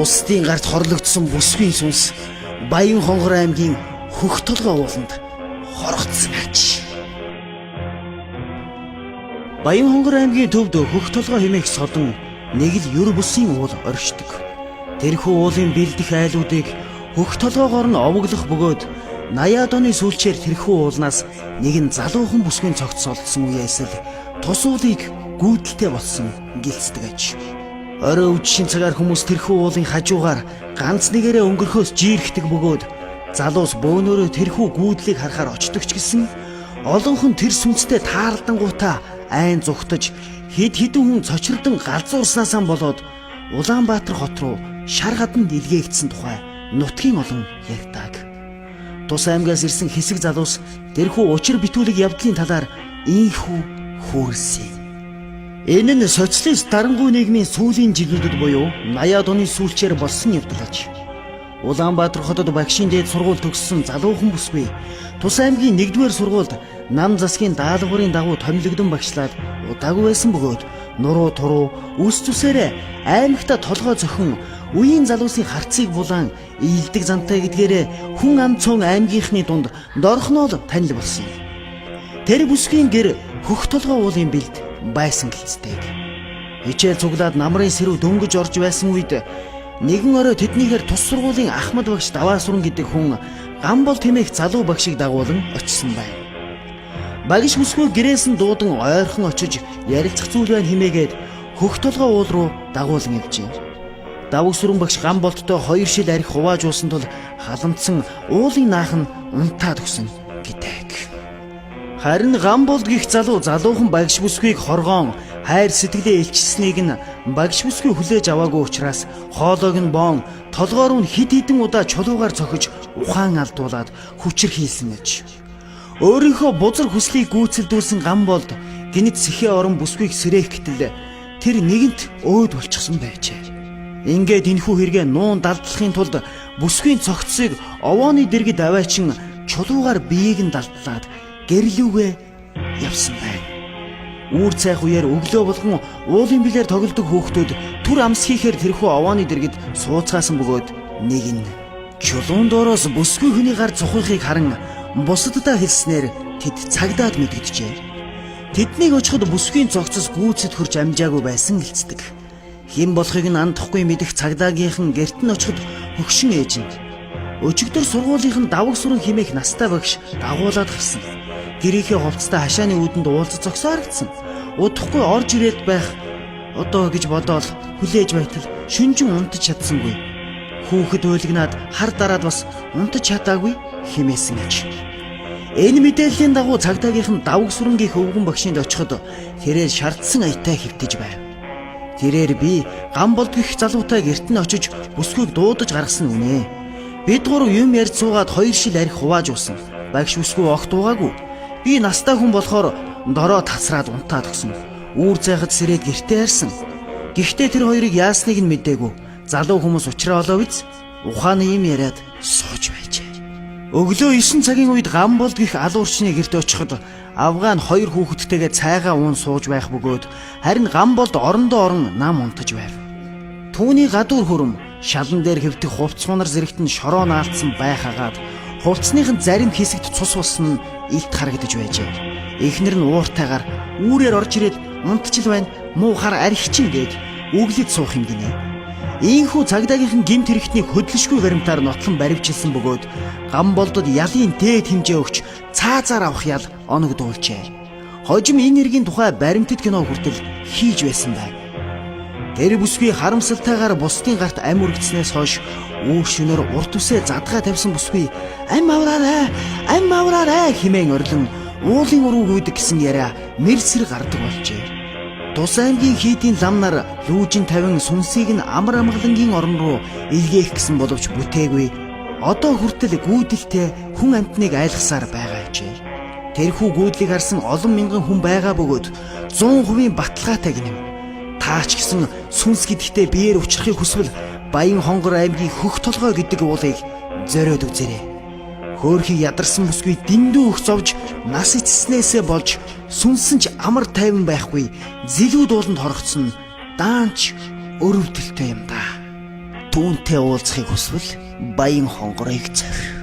Бусдын гарт хорлогдсон бүсгүй сүнс Баян Хонгор аймгийн Хөх толгой ууланд хорогдсон аж. Баян Хонгор аймгийн төвд Хөх толгой хэмээх солон нэг л ер бусын уул оршдог. Тэрхүү уулын бэлдэх айлуудыг хөх толгоогоор нь овоглох бөгөөд 80-аад оны сүүлчээр тэрхүү уулнаас нэгэн залуухан бүсгүйн цогц олдсон үеэс л тус уулыг гүйдэлтэй болсон гэлцдэг аж. Орой үдшийн цагаар хүмүүс тэрхүү уулын хажуугаар ганц нэгээрээ өнгөрөхөөс жирэхдэг бөгөөд залуус бөөнөрөө тэрхүү гүйдлийг харахаар очдог ч гэсэн олонх нь тэр сүнстэй таарлангуудаа айн зүхтаж хэд хэдэн хүн цочирдон галзуурснаасаа болоод Улаанбаатар хот руу шар гаданд илгээгдсэн тухай нутгийн олон ярьдаг. Тус аймгаас ирсэн хэсэг залуус тэрхүү учир битүүлэг явдлын талаар ийхүү хөөрсөн. Энэ нь социалист дарангуй нийгмийн сүүлийн жилүүдэд буюу 80-аад оны сүүлчээр болсон явдал аж. Улаанбаатар хотод багшийн дээд сургууль төгссөн залуухан бүсгүй Тус аймгийн 1-р сургуульд нам засгийн даалгаврын дагуу томилогдсон багшлаад удаагүй байсан бөгөөд нуруу туруу үс зүсээрээ аймагта толгой зохин үеийн залуусын харцыг булаан ийдэг зантай гэдгээрээ хүн ам цөөн аймгийнхны дунд дорхнол танил болсон юм. Тэр бүсгийн гэр хөх толгой уулын бэлд байсан гэлцдэг. Хичээл цуглаад намрын сэрүү дөнгөж орж байсан үед нэгэн орой тэднийхээр тус сургуулийн Ахмад багш Даваасүрэн гэдэг хүн Гамбол тэмээх залуу багшийг дагуулan очисон байна. Багш бүсгүй гэрээс нь дуудан ойрхон очиж ярилцах зүйл байна хэмээгээд хөх толгой уул руу дагуулan явжээ. Давагсүрэн багш Гамболдтой хоёр шил арх хувааж уусан тул халамтсан уулын наах нь унтаад өгсөн гэдэг. Харин Гамболд гих залуу залуухан багш бүсгүйг хоргоон хайр сэтгэлээ илчилсэнийг нь багш бүсгүй хүлээж аваагүй учраас хоолойг нь боон толгоор нь хэд хэдэн удаа чулуугаар цохиж ухаан алдуулаад хүчирхийлсэн гэж. Өөрийнхөө бузар хүслийг гүйцэлдүүлсэн Гамболд гинэт сэхээ орон бүсгүйг сэрээх гэтэл тэр нэгэнт өөд болчихсон байжээ. Ингээд энэхүү хэрэгээ нуун далдлахын тулд бүсгүйн цогцсыг овооны дэргэд аваачин чулуугаар биеийг нь далдлаад гэрлүүгээ явсан байна. Үүр цайх үеэр өглөө болгон уулын билээр тоглодог хүүхдүүд түр амс хийхээр тэрхүү овооны дэргэд сууцгаасан бөгөөд нэг нь чулуун доороос бүсгүй хүний гар цухихыг харан бусаддаа хэлснээр тэд цагдаад мэдэгджээ. Тэднийг очиход бүсгийн цогцос гүйцэд хөрч амжаагүй байсан гэлцдэг. Хэн болохыг нь андахгүй мэдэх цагдаагийнхан гэрт нь очиход хөгшин ээж нь өчигдөр сургуулийнхан даваг сүрэн химээх настай багш дагуулад гарсан. Гэрийнхээ хувцастай хашааны үүдэнд уулзаж зогсоо харагдсан. Удахгүй орж ирээд байх одоо гэж бодоол хүлээж байтал шүнжин унтаж чадсангүй. Хүүхэд уйлгнаад хар дараад бас унтаж чадаагүй химээсэн аж. Энэ мэдээллийн дагуу цагдаагийнхан даваг сүрэнгийнх өвгөн багшинд очиход тэрээр шаардсан аятай хэвтэж байв. Тэрээр би Гамболд гих залуутай гэрт нь очиж бүсгүйг дуудаж гаргасан үнэ. Бид гурав юм ярьж суугаад хоёр шил арх хувааж уусан. Багш бүсгүй огт уугаагүй. Би настай хүн болохоор дороо тасраад унтаад өгсөн. Үүр зайхад сэрээд гэртээ харсан. Гэхдээ тэр хоёрыг яасныг нь мдээгүй. Залуу хүмүүс учраа олоо биз? Ухааны юм яриад сууж байжээ. Өглөө 9 цагийн үед Гамболд гих алуурчны гэрт очиход Афган хоёр хүүхэдтэйгээ цайгаа уун сууж байх бөгөөд харин Гамболд орондоо орон нам унтаж байв. Түүний гадуур хөрөм шалан дээр хэвтэх хувцс хунар зэрэгт нь шороо наалдсан байх агаад хувцсных нь зарим хэсэгт цус болсон нь илт харагдаж байжээ. Эхнэр нь ууртайгаар үүрээр орж ирээд унтчил байна муу хар архичин гээд өглөд суух юм гинэ. Ийхүү цагдаагийнхан гэмт хэрэгтнийг хөдлөшгүй баримтаар нотлон баривчилсан бөгөөд Гамболдод ялын дээд хэмжээ өгч цаазаар авах ял оногдуулжээ. Хожим энэ эргийн тухай баримтат кино хүртэл хийж байсан байна. Тэр бүсгүй харамсалтайгаар бусдын гарт ам үргэцснээс хойш үүр шөнөөр урт үсээ задгаа тавьсан бүсгүй ам авраарай, ам авраарай хэмээн орилон уулын уруу гүйдэг гэсэн яриа мэрсэр гардаг болжээ. Тус аймгийн хийдийн лам нар лүүжин тавин сүнсийг нь амар амгалангийн орон руу илгээх гэсэн боловч бүтээгүй. Одоо хүртэл гүйдэлтэй хүн амьтныг айлгасаар байгаа ажээ. Тэрхүү гүйдлийг харсан олон мянган хүн байгаа бөгөөд 100% баталгаатай гинэм. Таач гэсэн сүнс гэдэгтээ биеэр учрахыг хүсвэл Баян Хонгор аймгийн Хөх толгой гэдэг уулыг зориод үзээрэй. Хөөхий ядарсан бүсгүй дэндүү их зовж нас эцснээсээ болж сүнсэн ч амар тайван байхгүй зэлүүд ууланд хорогдсон даанч өрөвдөлтөй юм да. Түүнтэй уулзахыг хүсвэл Баян хонгорыг зорь.